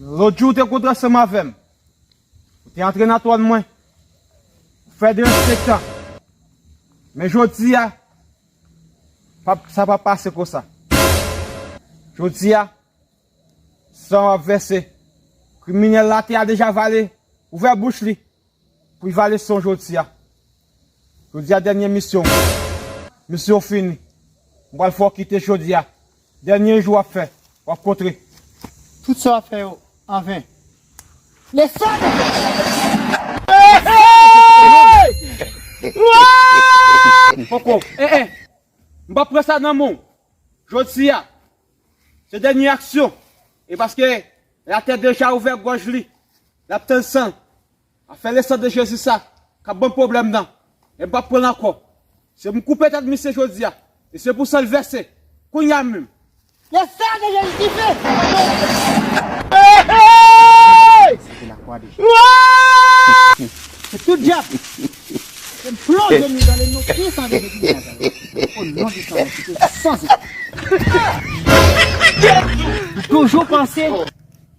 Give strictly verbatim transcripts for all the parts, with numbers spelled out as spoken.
Lòt jou ou te kontre ansanm avè m. Ou te antre nan twòn mwen. Ou fè derespektan. Men jodi a, p ap, sa p ap pase konsa. Jodi a, san w ap vèse. Kriminèl la te a deja vale. Ouvè bouch li. Pou l vale san w jodi a. Jodi a dènye misyon. Misyon fini. M pral fè w kite jodi a. Dènye jou w ap fè. W ap kontre. Tout sa w ap fè yo anven. Leson de Poko. Eh, eh. M p ap pran sa nan men w. Jodi a, se dènye aksyon. E paske latè deja ouvè gòj li. L ap tann san. Afè lesan de Jezi sa k ap ban m pwoblèm nan. E m p ap pran l ankò. Se pou m koupe tèt misye jodi a. E se pou san l vèse. Kounye a menm. Lesan de Jezi ki fè. Se tout dyab. Se m plonje nou dan le non puissant de Jezi de Nazareth. O non de Seigneur Jésus, sans Ou toujou panse,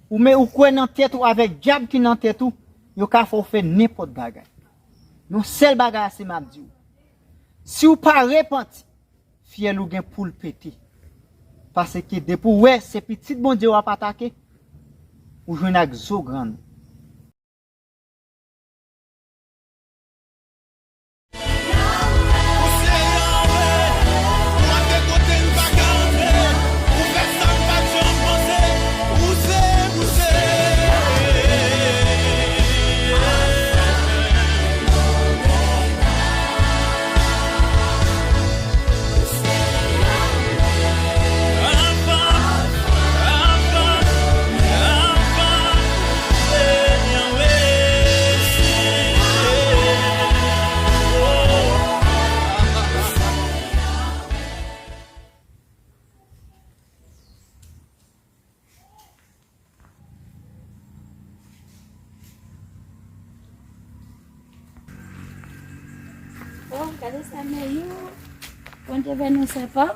ou men ou kwè nan tèt ou avèk dyab ki nan tèt ou, yo ka fè w fè nenpòt bagay. Yon sèl bagay a se m ap di w. Si w pa repanti, fyèl ou gen pou l pete. Paske depi w wè se pitit Bondye w ap atake, ou jwenn ak zo grann. Oh, gade sa men yo. Bondye beni w, sè pa.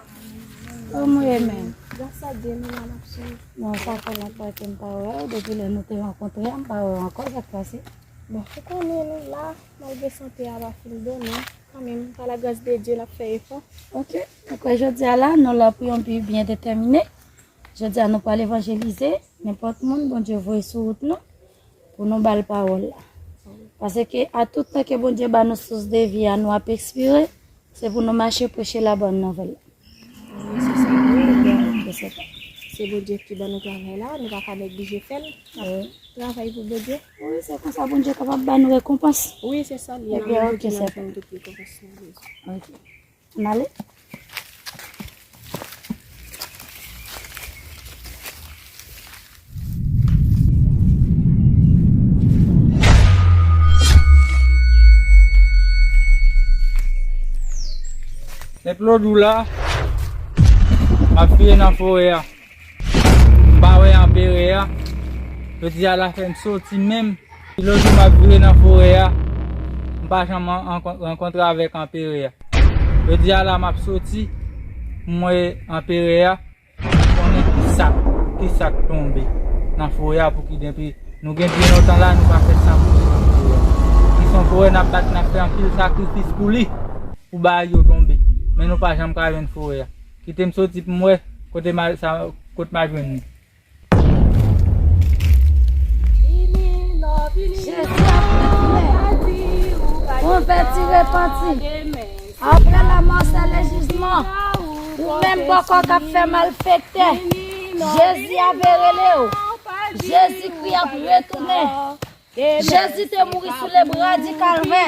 Kòman w ye menm? Gras a Dye, nou la n ap swiv. Non, sa fè lontan ke m pa wè w. Depi lè nou te rankontre a, m pa wè w ankò, sa k pase? Bon, ou konnen nou la, malgre sante a pa fin bon, men kanmenm, pa la gras de Dye, n ap fè efò. Ok. Donk, jodi a la, nou la pou yon bi byen detèmine. Jodi a, nou pral evanjelize nenpòt moun Bondye voye sou wout nou pou nou ba l pawòl la. Paske a tout tan ke Bondye ba nou sous de vi a, nou ap ekspire, se pou nou mache preche labòn nouvèl la. Wi, se sa, wi, ebyen, se sa. Se Bondye ki ban nou travay la, nou pa ka neglije fè l. N ap travay pou Bondye. Wi, se konsa Bondye kapab ba nou rekonpans. Wi, se sa, li a. Ebyen, ok, se sa. Tout rekonpans nou bezwen. Ok. Ann ale. Nèg lòd ou la, m ap vire nan forè a. M pa wè anperè a. Jodi a la fè m soti menm. Lòt jou m ap vire nan forè a, m pa janm an-, an-, rankontre avèk anperè a. Jodi a la m ap soti pou m wè anperè a, pou m konnen kisa, kisa k tonbe nan forè a pou ki depi nou gen byen lontan la, nou pa fè sa pou anperè a. Ki se yon forè n ap bat, n ap fè anpil sakrifis pou li, pou bagay yo tonbe. Men nou pa janm ka jwenn forè a. Kite m soti pou m wè kote m a, sa, kote m a jwenn li. Jezi ap retounen. Konvèti, repanti. Apre lanmò, se le jijman. Ou menm bòkò k ap fè malfektè, Jezi ap rele w. Jezikri ap retounen. Jezi te mouri sou lebra di Kalvè.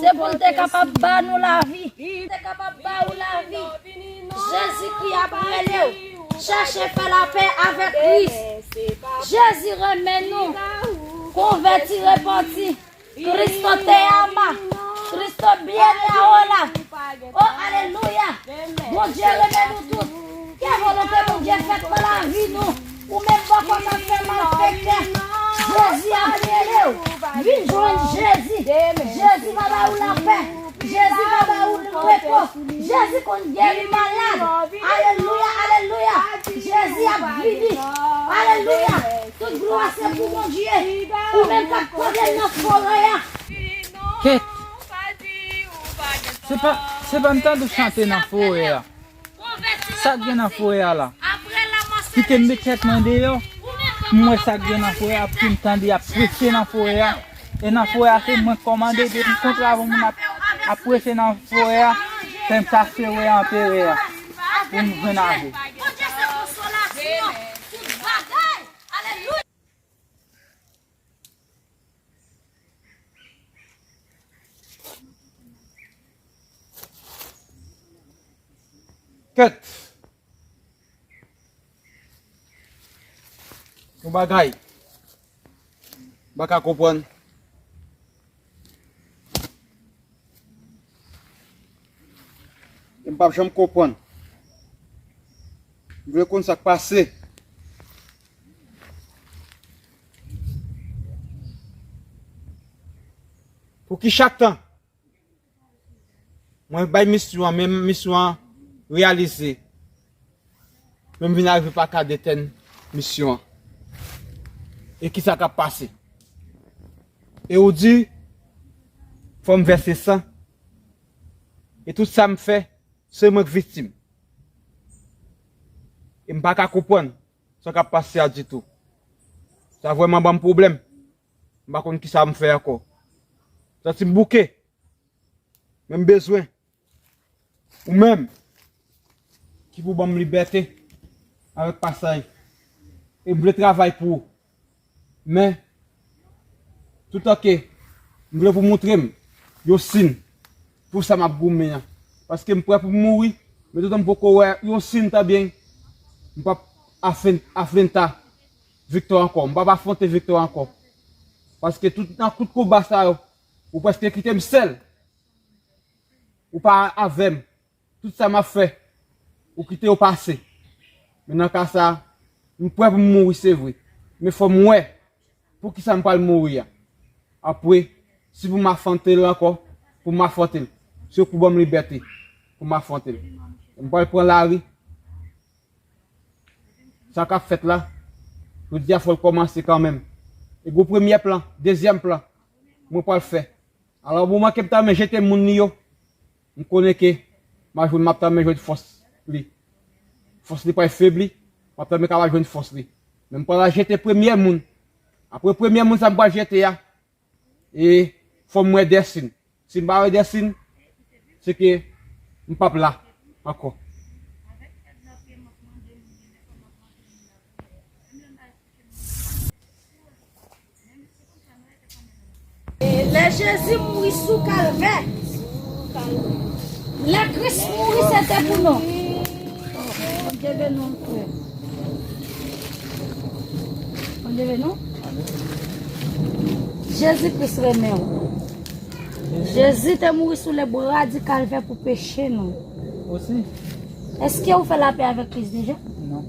Se pou l te kapab ba nou lavi. Li te kapab ba ou lavi. Jezikri ap rele w. Chèche fè lapè avèk Kris. Jezi renmen nou. Konvèti, repanti. Cristo te ama. Cristo viene ahora. Oh, alelouya. Bondye renmen nou tout. Ke volonte Bondye fèt nan lavi nou. Ou menm bòkò k ap fè malfektè. Jezi ap rele w. Vin jwenn Jezi. Jezi va ba ou lapè. Jezi va ba ou repo. Jezi konn geri malad. Alelouya, alelouya. Jezi ap vini. Alelouya! Tout glwa se pou Bondye. Ou menm k ap kote m nan forè a. Kèt! Se pa, se pa m tande w chante nan forè a. Sa k gen nan forè a la? Kite m met tèt mwen deyò. M wè sa k gen nan forè a, pou m tande y ap preche nan forè a. E nan forè a, se mwen k kòmande, depi m kontre avè moun ap, ap preche nan forè a, fè m chache wè anperè a, pou m jwenn avè l. Bondye se konsolasyon, tout bagay. Alelouya. Kèt! Yon bagay m pa ka konprann. E m p ap janm konprann. M vle konn sa k pase. Pouki chak tan mwen bay misyon an, men misyon an reyalize, men m vin arive pa ka detenn misyon an? E kisa k ap pase? E ou di, fò m vèse san. E tout sa m fè, se mwen k viktim. E m pa ka konprann sa k ap pase a ditou. Sa vrèman ban m pwoblèm. M pa konn kisa m fè ankò. Santi m bouke. Men m bezwen ou menm ki pou ban m libète avèk pasaj. E m vle travay pou ou. Men, toutan ke m vle pou w montre m yon siy pou sa m ap goumen an. Paske m prè pou m mouri, men toutan m poko wè yon siy, tanbyen, m p ap afwen-, afwenta viktwa ankò. M p ap afwonte viktwa ankò. Paske tout, nan tout konba sa yo, ou prèske kite m sèl. Ou pa avè m. Tout sa m ap fè, ou kite yo pase. Men nan ka sa, m prè pou m mouri, se vre. Men fò m wè poukisa m pral mouri a. Apre, si pou m afwonte l ankò, pou m afwonte l. Se ou k pou ban m libète pou m afwonte l. M pral pran lari. Sa k ap fèt la, jodi a fò l kòmanse kanmenm. E gon premyè plan, dezyèm plan, mwen pral fè. Alò, moman ke m ta renmen jete moun li yo, m konnen ke m a jwenn, m ap ta renmen jwenn fòs li. Fòs li pral febli, m ap ta renmen kapab jwenn fòs li. Men m pral jete premyè moun. Apre premyè moun sa m pral jete a, e fò m wè dèsin. Si m pa wè dèsin, se ke m p ap la ankò. Lè Jezi mouri sou Kalvè, lè Kris mouri, se te pou nou. Bondye beni w, frè. Bondye beni w. Jezi Kris renmen w. Jezi te mouri sou le bra di Kalvè pou peche nou. Osi. Èske ou fè lapè avèk Kris deja? Non.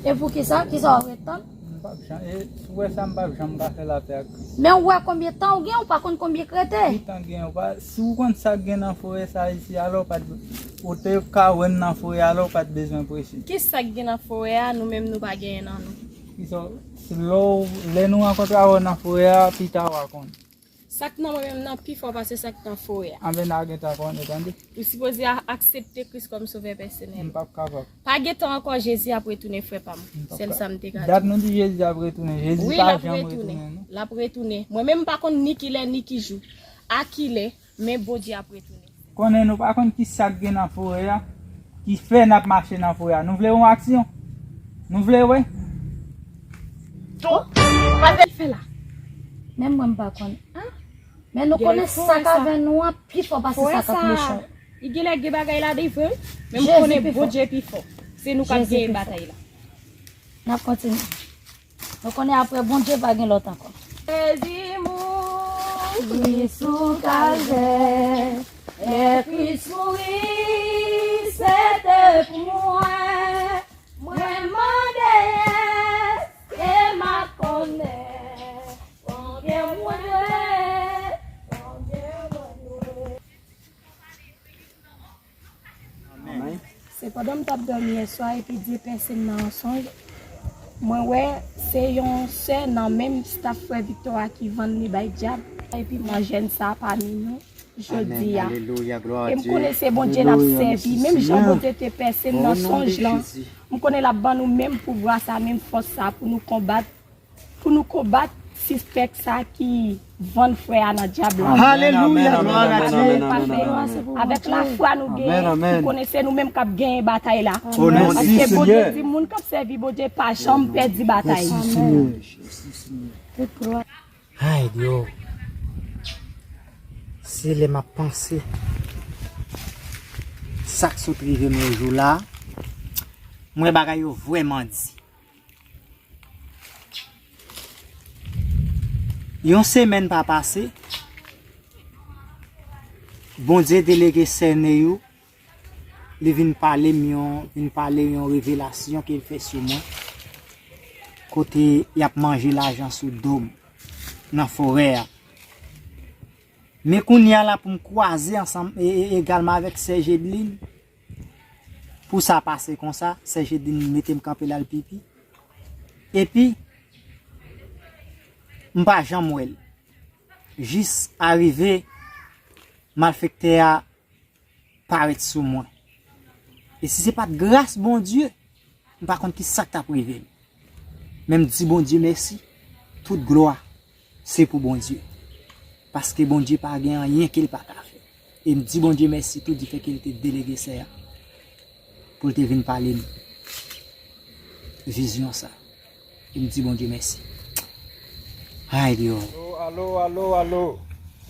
E poukisa? Kisa w ret tann? M p ap janm, e, si w wè sa, m p ap janm ka fè lapè ak Kris. Men w wè konbyen tan w gen, ou pa konn konbyen k rete. Ki tan gen, ou pa, si w konn sa k gen nan forè sa isi, alò w pa t, ou te ka wè n nan forè, alò w pa t bezwen preche. Kisa k gen nan forè a, nou menm nou pa genyen nan nou? Kisa, lè w, lè nou rankontre avè w nan forè a, pita w a konn. Sa k nan mwen menm nan pi fò pase sa k nan forè a. Anben n a gentan konnen, tande. Ou sipoze a-, aksepte Kris kòm sovè pèsonèl. M p ap kapab. Pa gen tan ankò, Jezi ap retounen, frè pa m. M p ap ka-, sèl sa m te ka di. Dat nou di Jezi ap retounen. Jezi pa janm retounen, non. Wi, l ap retounen. L ap retounen. Mwen menm m pa konn ni kilè ni ki jou. A kilè, men Bondye ap retounen. Konnen nou pa konn ki sa k gen nan forè a, ki fè n ap mache nan forè a. Nou vle yon aksyon? Nou vle wè? Ki fè la? Menm mwen m pa konn. Men nou konnen sa k avè nou an pi fò pase sa k ap mechan. Li genlè gen bagay ladan vre, men m konnen Bondye pi fò. Se nou k ap genyen batay la. N ap kontinye. Nou konnen apre Bondye pa gen lòt ankò. Jezi mouri sou Kalvè, lè Kris mouri, se te pou mwen. Mwen mande, èske m ap konnen konbyen mwen dwe, konbyen mwen dwe. Amèn. Se pandan m t ap dòmi yè swa epi Dye pèse m nan yon sonj. Mwen wè se yon sè nan menm staff frè Victor a ki vann li bay dyab. Epi m wè jèn sa pami nou jodi a. Alelouya, glwa a Dye. E m konnen se Bondye n ap sèvi. Menm jan Bondye te pèse m nan sonj lan, m konnen l ap ban nou menm pouvwa sa, menm fòs sa pou nou konbat, pou nou konbat sispèk sa ki vann frè a nan dyab la. Alelouya, glwa a Dye. Avèk lafwa nou genyen, nou konnen se nou menm k ap genyen batay la. Paske Bondye di moun k ap sèvi Bondye pa janm pèdi batay. Ay, Dye. Se lè m ap panse sa k sot rive m yo jou la, m wè bagay yo vrèman di. Yon semèn pa pase, Bondye delege sè Neyou, li vin pale m yon, vin pale yon revelasyon ke l fè sou mwen, kote y ap manje lajan sou do m nan forè a. Men kounye a la pou m kwaze ansanm e, e, egalman avèk sè Jedlin, pou sa pase konsa, sè Jedlin mete m kanpe l al pipi. Epi, m pa janm wè l. Jis arive malfektè a parèt sou mwen. E si se pa t gras Bondye, m pa konn ki sa k t ap rive m. Men m di Bondye mèsi, tout glwa se pou Bondye. Paske Bondye pa gen anyen ke l pa ka fè. E m di Bondye mèsi tou di fè ke l te delege sè a pou l te vin pale m vizyon sa. E m di Bondye mèsi. Ay, Dye. Alo, alo, alo, alo.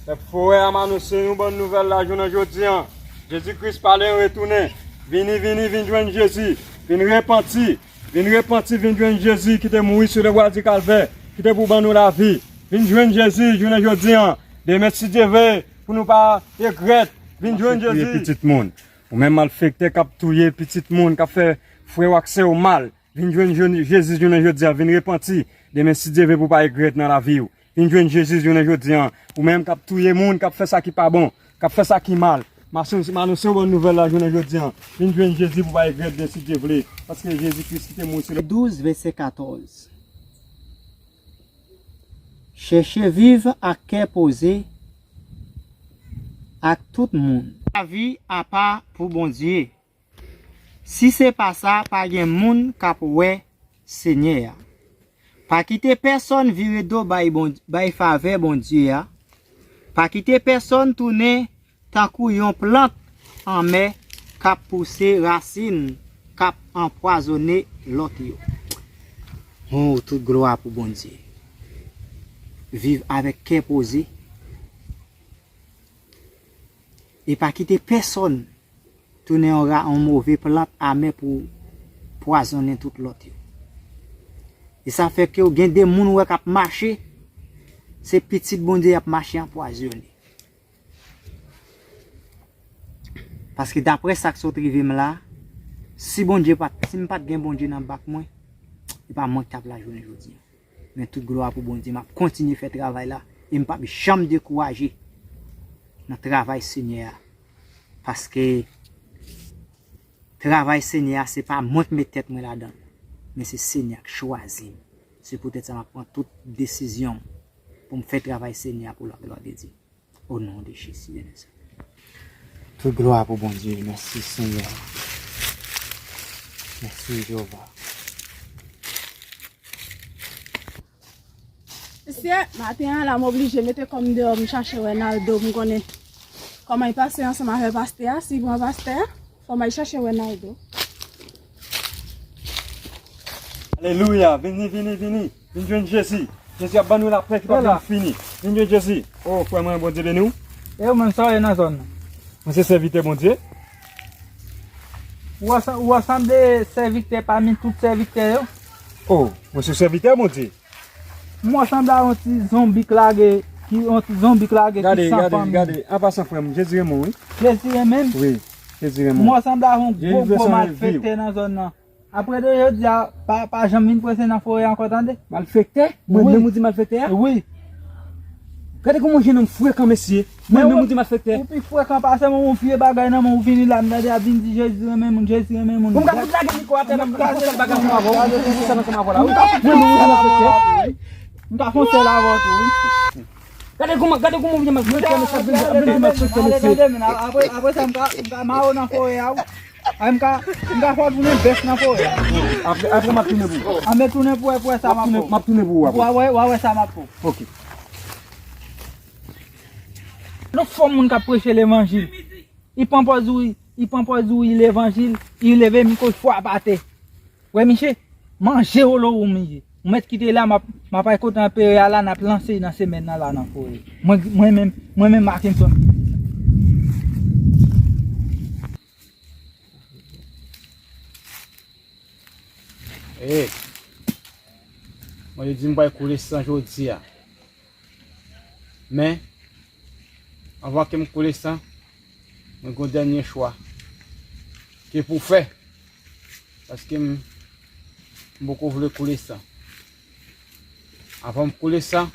Pèp forè a, m anonse yon bòn nouvèl la jounen jodi an. Jezi Kris pale retounen. Vini, vini, vin jwenn Jezi. Vin repanti. Vin repanti, vin jwenn Jezi ki te mouri sou lebwa di Kalvè, ki te pou ban nou lavi. Vin jwenn Jezi jounen jodi an. Demen, si Dye vle, pou nou pa regrèt. Vin jwenn Jezi. Pitit moun. Ou menm malfektè k ap touye pitit moun, k ap fè frè w ak sè w mal. Vin jwenn Jezi jounen jodi a, vin repanti. Demen, si Dye vle, pou w pa regrèt nan lavi w. Vin jwenn Jezi jounen jodi a. Ou menm k ap touye moun, k ap fè sa ki pa bon, k ap fè sa ki mal. M anonse w bòn nouvèl la jounen jodi a. Vin jwenn Jezi pou w pa regrèt demen, si Dye vle. Paske Jezi Kris ki te mouri sou douz, vèsè katòz. Chèche viv ak kè poze ak tout moun. Lavi apa pou Bondye. Si se pa sa, pa gen moun k ap wè Senyè a. Pa kite pèsonn vire do bay Bon-, bay favè Bondye a. Pa kite pèsonn tounen tankou yon plant anmè k ap pouse rasin k ap anpwazonnen lòt yo. Oh, tout glwa pou Bondye. Viv avèk kè poze. E pa kite pèsonn tounen yon ra-, yon move plant amè pou pwazonnen tout lòt yo. E sa fè ke w gen de moun ou wè k ap mache, se pitit Bondye y ap mache anpwazonnen. Paske daprè sa k sot rive m la, si Bondye pa t, si m pa t gen Bondye nan bak mwen, e pa mwen k t ap la jounen jodi a. Men tout glwa pou Bondye, m ap kontinye fè travay la e m p ap janm dekouraje nan travay Senyè a. Paske travay Senyè a, se pa mwen k met tèt mwen ladan l, men se Senyè a k chwazi m. Se poutèt sa m ap pran tout desizyon m pou m fè travay Senyè a pou laglwa de Dye. O non de Jezi de Nazarèt. Tout glwa pou Bondye. Mèsi, Senyè. Mèsi, Jewova. Mesye, maten an la, m oblije mete kò m deyò, m chache wè Naldo, m konnen kòman l pase ansanm avè pastè a, si l pran pastè a. Fò m al chache wè Naldo. Alelouya. Vini, vini, vini. Vin jwenn Jezi. Jezi ap ban nou lapè ki p ap janm fini. Vin jwenn Jezi. O, frè mwen, Bondye beni w. E ou menm, sa w ye nan zòn nan? Mwen se sèvitè Bondye. Ou asan-, ou sanble sèvitè pami tout sèvitè yo. O, mwen se sèvitè Bondye. M wè w sanble a yon ti zonbi k lage, ki, yon ti zonbi k lage ki san fanmi. Gade, gade, an pasan, frè m, Jezi renmen w, wi. Jezi renmen m? Wi, Jezi renmen w. M wè w sanble a yon gwo, gwo malfektè nan zòn nan. Apre de jodi a, pa, pa janm vin prese nan forè ankò, tande? Malfektè? Mwen menm ou di malfektè a? Wi. Gade kòman jennonm frekan, mesye. Mwen menm ou di malfektè. Ou pi frekan pase mwen, yon vye bagay nan men w, ou vini la, m tande ap vin di Jezi renmen moun, Jezi renmen moun. Bon, m ka fout lage mikwo atè, m ap fè sèl bagay ansanm avè w, m ap fè sèl ansanm avè w la, wi. Mwen menm ou di malfektè. M ka fè sèl avè w tou, wi. Gade kòman, gade kòman ou vin malfektè, mesye, ap vin, ap vin malfektè, mesye. Apre, apre sa, m ka, m ka mare w nan forè a, wi. Ay, m ka, m ka fè w tounen bèf nan forè a. Apre, apre, m ap tounen pou ou. Anben tounen pou wè, pou wè sa m ap fè w. M ap tounen pou ou apre. W a wè, w a wè sa m ap fè w. Ok. Lòt fwa moun k ap preche levanjil, li pran pòz ou, li pran pòz ou, li levanjil, li leve mikwo, li frape atè. Wè, miche, manje wolo ou miche. Ou mèt kite la, m ap, m ap al kote anperè a la, n ap lanse nan semèn nan la nan forè. Mwen, mwen menm, mwen menm Mackenson. Ey, mwen te di m pral koule san jodi a. Men, anvan ke m koule san, mwen gen yon dènye chwa ke pou fè. Paske m, m poko vle koule san. Anvan m koule san,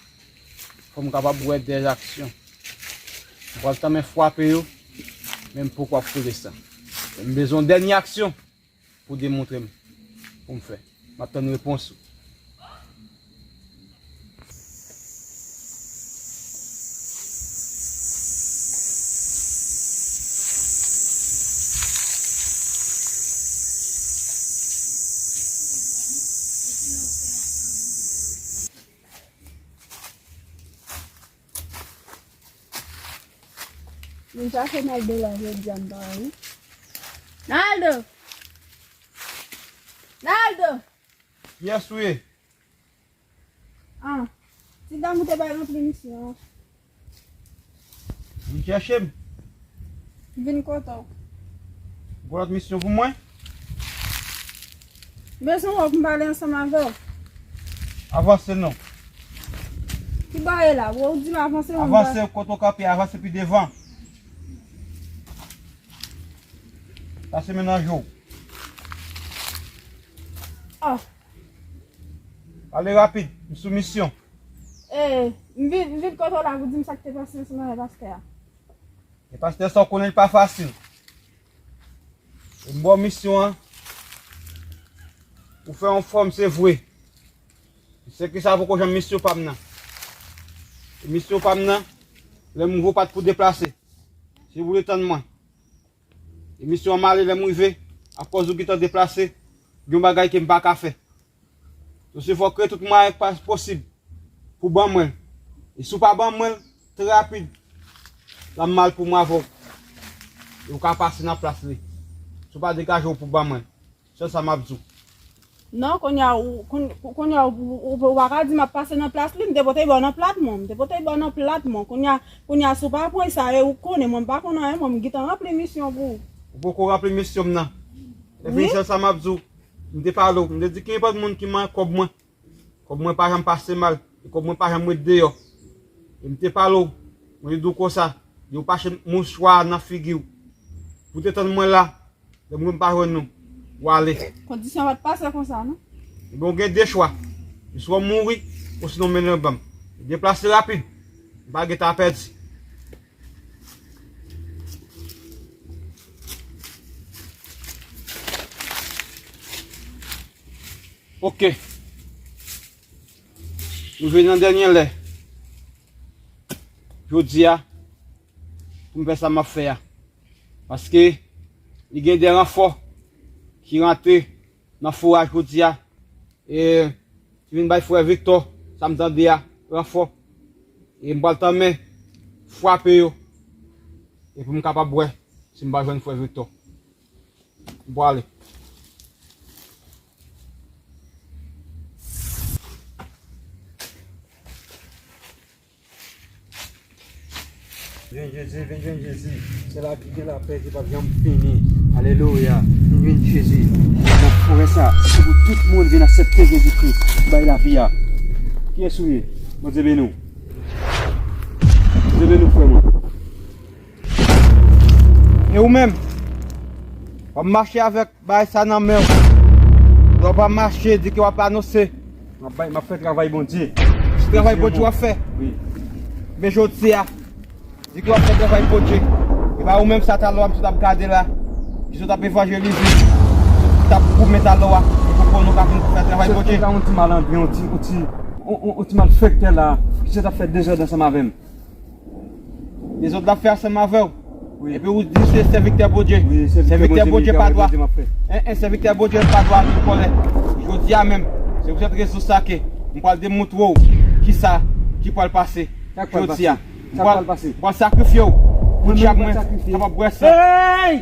fò m kapab wè dèz aksyon. M pral tanmen frape yo, men m poko ap koule san. M bezwen yon dènye aksyon pou demontre m, pou m fè. M ap tann repons ou. Vin chache Naldo la jodi a, m pa wè li. Naldo! Naldo! Kiyès ou ye? Ah, ti dam ou te bay ranpli misyon an. Vin chèche m. Vin kote w. Gon lòt misyon pou mwen? Bezwen wè w pou m pale ansanm avè w. Avanse non. Ki bò w ye la? Ou di m avanse, ou m Avanse kote w kanpe, avanse pi devan. Pase men nan je w. Oh. Pale rapid, m sou misyon. Eh, m vin, m vin kote w la pou di m sa k te pase ansanm avè pastè a. E pastè sa w konnen l pa fasil. E m ba w misyon an. Ou fè yon fòm, se vre. Se ki sa poko janm misyon pa m nan. E misyon pa m nan, lè m voye w pa t pou deplase. Se pou w detann mwen. E misyon an m ale, lè m rive, akòz ou gentan deplase, gen yon bagay ke m pa ka fè. Dosye fò w kreye tout mwayen k pa posib pou ban mwen l. E si w pa ban mwen l, trè rapid, l ap mal pou mwen avè w. E w ka pase nan plas li. Si w pa degaje w pou ban mwen l. Sèl sa m ap di w. Non, kounye a, ou, koun-, kounye a, ou, ou, ou, ou pa ka di m ap pase nan plas li, m te pote bò nan plat mwen, m te pote bò nan plat mwen. Kounye a, kounye a, si w pa pran sa, e ou konnen, mwen m pa konn anyen, mwen m gentan ranpli misyon pou ou. Ou poko ranpli misyon m nan. Epi sèl sa m ap di w, m te pale w, m te di ki nenpòt moun ki manyen kòb mwen. Kòb mwen pa janm pase mal, e kòb mwen pa janm ret deyò. E m te pale w, mwen te di w konsa, di w pache mouchwa nan figi w. Pou w te tann mwen la, lè m wè m pa jwenn ou, w ale. Kondisyon pa t pase konsa, non? Ebyen, w gen de chwa. Se swa w mouri, osinon w mennen l ban m. Deplase rapid. M pa gen tan a pèdi. Ok. Nou rive nan dènye lè. Jodi a, pou m fè sa m ap fè a. Paske li gen de ranfò ki rantre nan fowaj jodi a. E ki vin bay frè Victor, sa m tande a, ranfò. E m pral tanmen frape yo. E pou m kapab wè si m pa jwenn frè Victor. M pwale. Vin Jezi, vin jwenn Jezi. Se la ki gen lapè ki p ap janm fini. Alelouya. Vin jwenn Jezi. Nan forè sa, se pou tout moun vin aksepte Jezi Kris pou bay lavi a. Kiyès ou ye? Bondye beni w. Bondye beni w, frè mwen. E ou menm? W ap mache avèk bagay sa nan men w. Lè w pa mache, di ke w ap anonse. M ap bay, m ap fè travay Bondye. Se travay Bondye w ap fè? Wi. Men jodi a, di ke w ap fè travay Bondye. E pa ou menm sa talò a misye t ap gade la. Misye t ap evanjelize. Misye t ap goumen talò a. Ou konprann ou ka vin pou fè travay Bondye. Chèf la, yon ti malandren, yon ti, yon ti, yon, yon, yon ti malfektè la. Misye t ap fè dezòd ansanm avè m. Dezòd l ap fè ansanm avè w. Wi. Epi ou di se sèvitè Bondye. Wi, sèvitè Bondye, pa dwa. Bondye m ap fè. En, en, sèvitè Bondye pa dwa antre kòlè. Jodi a menm, se pou sèt rezon sa ke m pral demontre w kisa ki pral pase. Sa k pral pase? Jodi a. Sa k pral pase? M pral sakrifye w pou dyab mwen kapab bwè san. Hey!